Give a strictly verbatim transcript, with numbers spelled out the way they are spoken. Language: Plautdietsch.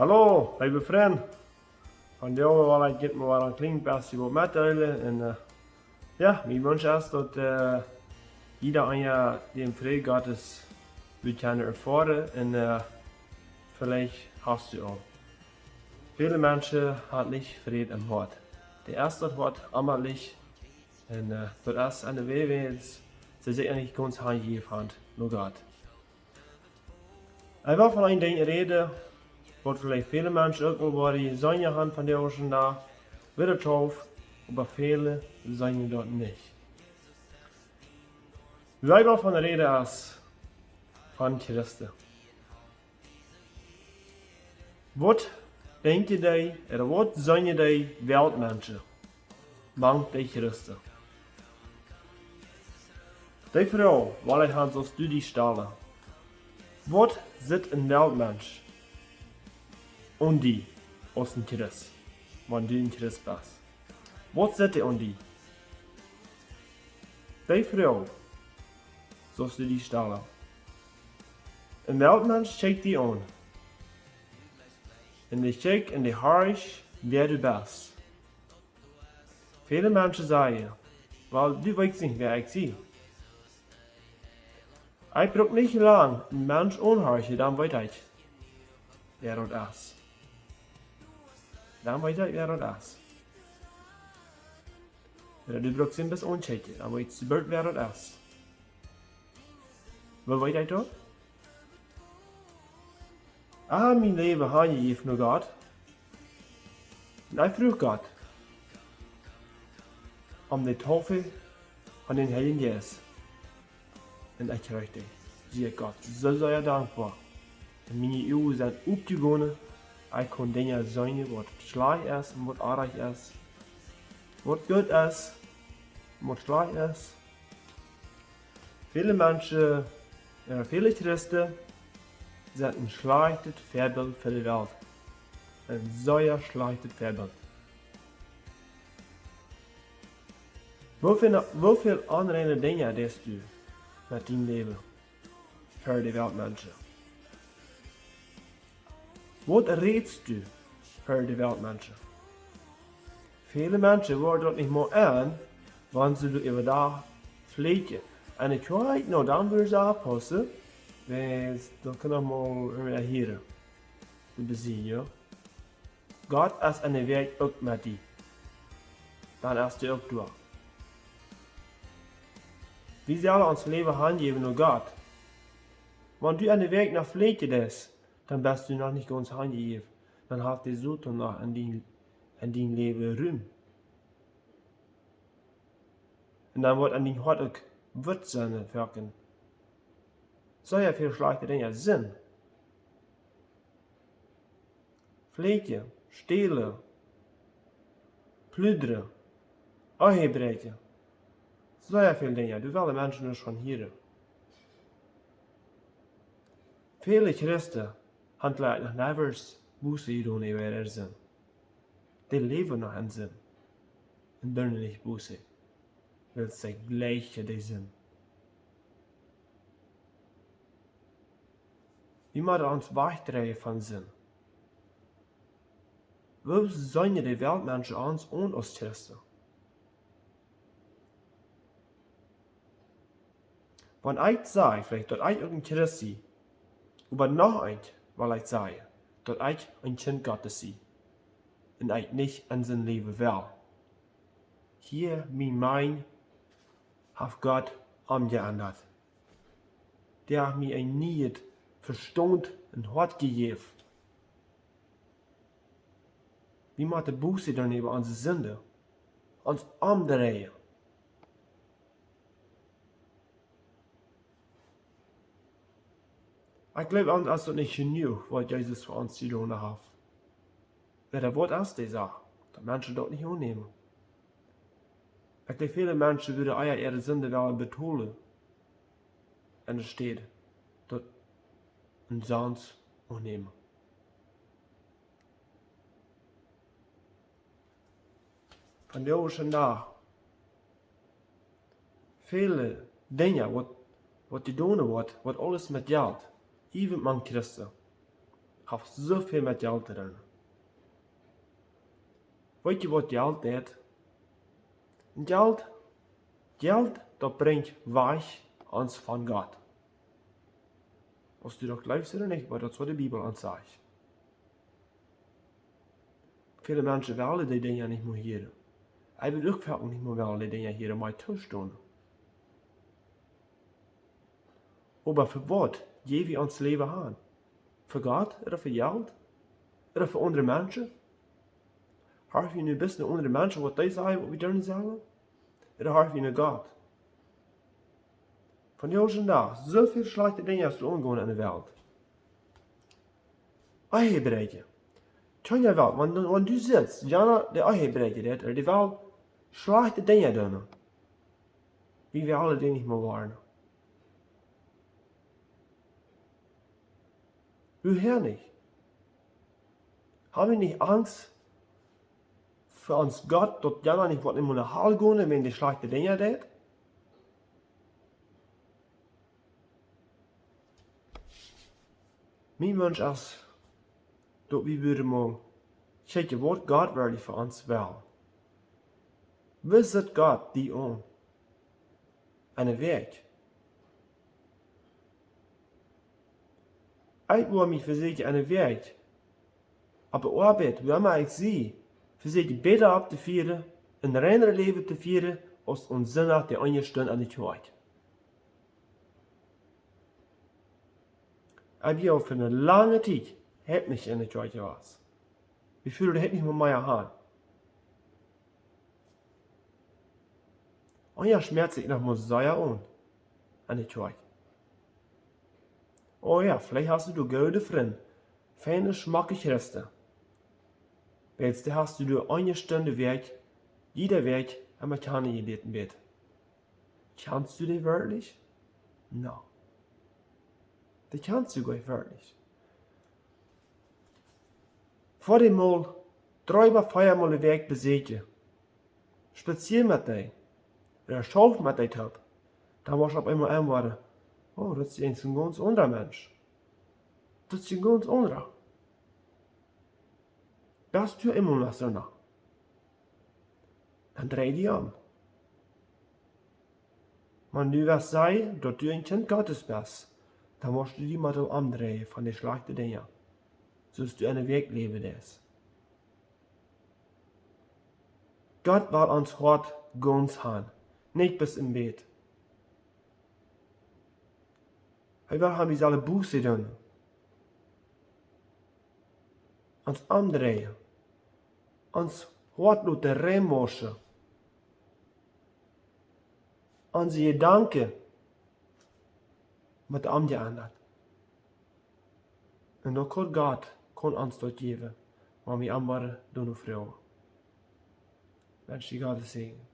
Hallo, leewe Frind. Vondoag well ekj junt mau een kjlien bät waut metdeelen. Un, äh, jo, mien Wunsch es daut, äh, jieda eena dän Fräd Gottes woat kjennen erfoaren. Un, äh, veleicht hast du aul. Väle Menschen haben nich Fräd em Hoat. Dee es daut Hoat emma leicht. Un, äh, daut es aun de Wäaj, wiels see sikj nich gaunz hanjäwen haben no Gott. Ekj well von een Dinkj räden, waut veleicht väle Menschen uk aul woaren jeseenen haben vondoag dän Dach, woaren daut, oba väle seenen daut nich. Wua ekj well von räden es von Christen. Waut denkjen dee, ooda waut seenen dee Weltmenschen mank de Christen? Dee Froag well ekj aun die stalen. Waut sitt een Weltmensch aun die aus een Christ, wan du een Christ best? Waut sitt hee aun die? Dee Froag saust du die stalen. Een Weltmensch kjikjt die aun. Un dee kjikjt un dee horcht, wäa du best. Väle Menschen sajen: "Well, du weetst nich, wäa ekj sie." Ekj bruck nich lang een Mensch aunhorchen, dan weet ekj, wäa daut es. Dan weet ekj, wäa daut es. Ooda du bruckst am bloos aunkjikjen, dan weetst du boolt, wäa daut es. Woo weet ekj daut? Ekj hab mien Läwen hanjejäft no Gott. Un ekj fruach Gott om de Taufe von dän Heiljen Jeist. Un ekj kjrieech dee. Sie ekj Gott soo sea dankboa. Un miene Uagen sent opjegonen. Ekj kunn Dinja seenen, waut schlajcht es un waut oajch es. Waut goot es un waut schlajcht es. Väle Menschen, äh, väle Christen sent een schlajchtet Väabilt fa de Welt. Een sea schlajchtet Väabilt. Woo väl, woo väl onreine Dinja deist du met dien Läwen fa de Weltmenschen? Waut rätst du fa de Weltmenschen? Väle Menschen woaren daut nich mol aun, wan see doa äwa die flieekjen. Un ekj weet, nu, dan wudden see oppaussen, wiels daut kaun noch mol irjentwäa hieren. Dee besieekjen, jo. Gott es aun de Wäaj uk met die. Dan es hee uk doa. Wie sellen ons Läwen hanjäwen no Gott. Wan du aun de Wäaj noch flieekjen deist, dan best du noch nich gaunz hanjejäft. Dan haft de Soton noch aun dien, aun dien Läwen Rum. Un dan woat aun dien Hoat uk Wurtseln werkjen. Soo, jo, väl schlajchte Dinja sent. Flieekjen, stälen, pludren, Ehebräakjen. Soo väl Dinja, doa wellen Menschen nich von hieren. Väle Christen haben veleicht noch niemols Buße jedonen äwa äare Sind. Dee läwen noch en Sind. Un doonen nich Buße. Wiels see jlikjen de Sind. Wie motten ons wajchdreien von Sind. Woo seenen de Weltmenschen ons aun aus Christen? Wan ekj saj, veleicht daut ekj uk een Christ sie, oba noch eent well ekj sajen, daut ekj een Kjint Gottes sie. Un ekj nich en Sind läwen well. Hia, mien Mind haft Gott omjeendat. Dee haft mie een nieet Vestaunt un Hoat jejäft. Wie motten Buße doonen äwa onse Sind, ons omdreien. Ekj jleew, ons es daut nich jenuach, waut Jesus fa ons jedonen haft. Wiels daut es de Sach, daut Menschen daut nich aunnämen. Ekj jleew, väle Menschen wudden ea äare Sind wellen betolen, enne Städ daut een Soton aunnämen. Vondoag dän Dach, väle Dinja, waut, waut jedonen woat, waut aules met Jelt, iewen mank Christen, Haft soo väl met Jelt to doonen. Weetst du, waut Jelt deit? Jelt, Jelt, daut brinjt wajch ons von Gott. Aus du daut jleefst ooda nich, oba daut es, waut de Bibel ons sajcht. Väle Menschen wellen dee Dinja nich mea hieren. Ekj well uk foaken nich mea wellen dee Dinja hieren, mau toostonen. Oba fa waut jäw wie ons Läwen han? Fa Gott ooda fa Jelt? Ooda fa aundre Menschen? Horch wie nu bloos no aundre Menschen, waut dee sajen, waut wie doonen sellen? Ooda horch wie no Gott? Vondoag dän Dach, soo väl schlajchte Dinja aus doa aungonen enne Welt. Ehebräakjen. Kjeena well, wan, wan du sitst, jana, dee Ehebräakja deit, dee well schlajchte Dinja doonen. Wie wellen dee nich mea woaren. Woo nich? Hab wie nich Angst fa ons Gott, daut jana nich woat emol no Hal gonen, wan dee schlajchte Dinja deit? Mien Wunsch es, daut wie wudden mol kjikjen, waut Gott werkjlich fa ons well. Woo sitt Gott die aun? Enne Wäakj. Ekj woa mie vesieekjen enne Wäakj, opp de Oabeit, wua emma ekj sie, vesieekjen bäta opptofieren, een reinret Läwen to fieren, aus aun Sindach de eene Stund enne Kjoakj. Ekj wia aul fa eene lange Tiet, hab nich enne Kjoakj jewast. Wie fälen daut nich mea mea aun. Un jo, schmäat sikj noch mol sea aun, enne Kjoakj. Oh jo, veleicht hast du doa goode Frind, feine, schmocke Christen. Wiels dee hast du doa eene Stund de Wäakj, jiede Wäakj, emma kjanen jelieet bät. Kjanst du dee werkjlich? No. Dee kjanst du goanich werkjlich. Foa dee mol dree bat vea mol de Wäakj besieekjen. Spazier met dee. Ooda schauf met dee toop. Dan woascht du opp eemol enwoaren: Oh, daut es een gaunz aundra Mensch. Daut es een gaunz aundra. Best du emol noch soo? Dan drei die om. Wan du woascht sajen, daut du een Kjint Gottes best, dan woascht du die mol omdreien von dee schlajchte Dinja, soo aus du enne Wäakj läwen deist. Gott well ons Hoat gaunz han, nich bloos een bät. Hee well han, wie sellen Buße doonen. Ons omdreien. Ons Hoat loten reinwoschen. Onse Jedanken motten omjeendat. Un daut kaun Gott, kaun ons daut jäwen, wan wie am woaren doonen froagen. Wensch die Gottes Säajen.